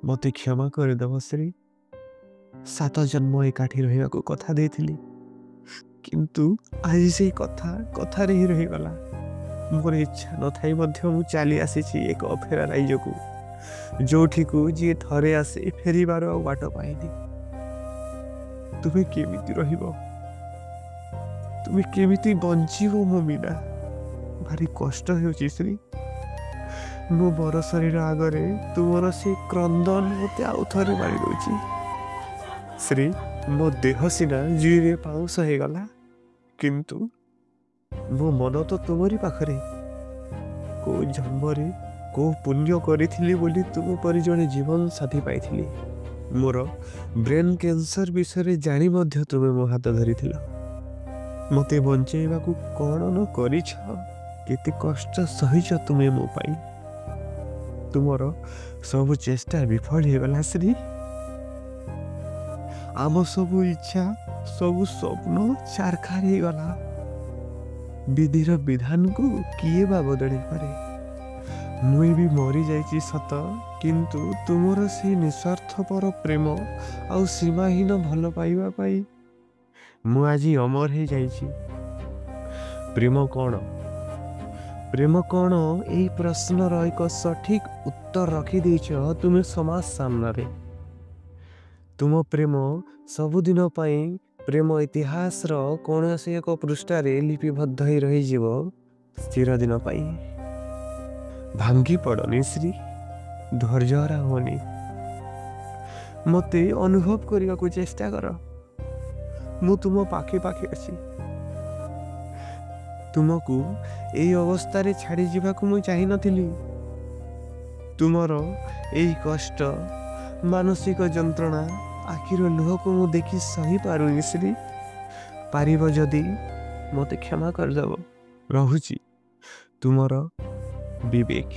ମୋତେ କ୍ଷମା କରିଦେବ ଶ୍ରୀ। 7 ଜନ୍ମ ଏକାଠି ରହିବାକୁ କଥା ଦେଇଥିଲି, କିନ୍ତୁ ଆଜି ସେଇ କଥା କଥାରେ ହିଁ ରହିଗଲା। ମୋର ଇଚ୍ଛା ନଥାଇ ମଧ୍ୟ ମୁଁ ଚାଲି ଆସିଛି ଏକ ଅଫେରା ରାଇଜକୁ, ଯୋଉଠିକୁ ଯିଏ ଥରେ ଆସେ ଫେରିବାର ଆଉ ବାଟ ପାଏନି। ତୁମେ କେମିତି ରହିବ, ତୁମେ କେମିତି ବଞ୍ଚିବ ମୋ ବିନା? ଭାରି କଷ୍ଟ ହେଉଛି ଶ୍ରୀ। ମୋ ବର ଶରୀର ଆଗରେ ତୁମର ସେ କ୍ରନ୍ଦନ ମୋତେ ଆଉ ଥରେ ମାରି ଦଉଛି। ଶ୍ରୀ, ମୋ ଦେହ ସିନା ଜୁଇରେ ପାଉଁଶ ହେଇଗଲା, କିନ୍ତୁ ମୋ ମନ ତ ତୁମରି ପାଖରେ। କୋଉ ଜନ୍ମରେ କୋଉ ପୁଣ୍ୟ କରିଥିଲି ବୋଲି ତୁମ ପରି ଜଣେ ଜୀବନ ସାଥୀ ପାଇଥିଲି। ମୋର ବ୍ରେନ୍ କ୍ୟାନ୍ସର ବିଷୟରେ ଜାଣି ମଧ୍ୟ ତୁମେ ମୋ ହାତ ଧରିଥିଲ। ମୋତେ ବଞ୍ଚେଇବାକୁ କ'ଣ ନ କରିଛ, କେତେ କଷ୍ଟ ସହିଛ ତୁମେ ମୋ ପାଇଁ। ତୁମର ସବୁ ଚେଷ୍ଟା ବିଫଳ ହେଇଗଲା ଶ୍ରୀ। ଆମ ସବୁ ଇଚ୍ଛା, ସବୁ ସ୍ୱପ୍ନ ଛାରଖାର ହେଇଗଲା। ବିଧିର ବିଧାନକୁ କିଏ ବା ବଦଳେଇ ପାରେ? ମୁଇଁ ବି ମରିଯାଇଛି ସତ, କିନ୍ତୁ ତୁମର ସେଇ ନିସ୍ୱାର୍ଥପର ପ୍ରେମ ଆଉ ସୀମାହୀନ ଭଲ ପାଇବା ପାଇଁ ମୁଁ ଆଜି ଅମର ହେଇଯାଇଛି। ପ୍ରେମ କ'ଣ, ପ୍ରେମ କ'ଣ, ଏଇ ପ୍ରଶ୍ନର ଏକ ସଠିକ ଉତ୍ତର ରଖିଦେଇଛ ତୁମେ ସମାଜ ସାମ୍ନାରେ। ତୁମ ପ୍ରେମ ସବୁଦିନ ପାଇଁ ପ୍ରେମ ଇତିହାସର କୌଣସି ଏକ ପୃଷ୍ଠାରେ ଲିପିବଦ୍ଧ ହେଇ ରହିଯିବ ଚିରଦିନ ପାଇଁ। ଭାଙ୍ଗି ପଡ଼ନି ଶ୍ରୀ, ଧୈର୍ଯ୍ୟହରା ହୁଅନି। ମୋତେ ଅନୁଭବ କରିବାକୁ ଚେଷ୍ଟା କର। ମୁଁ ତୁମ ପାଖେ ପାଖେ ଅଛି। ତୁମକୁ ଏଇ ଅବସ୍ଥାରେ ଛାଡ଼ି ଯିବାକୁ ମୁଁ ଚାହିଁନଥିଲି। ତୁମର ଏଇ କଷ୍ଟ, ମାନସିକ ଯନ୍ତ୍ରଣା, ଆଖିର ଲୁହକୁ ମୁଁ ଦେଖି ସହିପାରୁନି ଶ୍ରୀ। ପାରିବ ଯଦି ମୋତେ କ୍ଷମା କରିଦେବ। ରହୁଛି, ତୁମର ବିବେକ।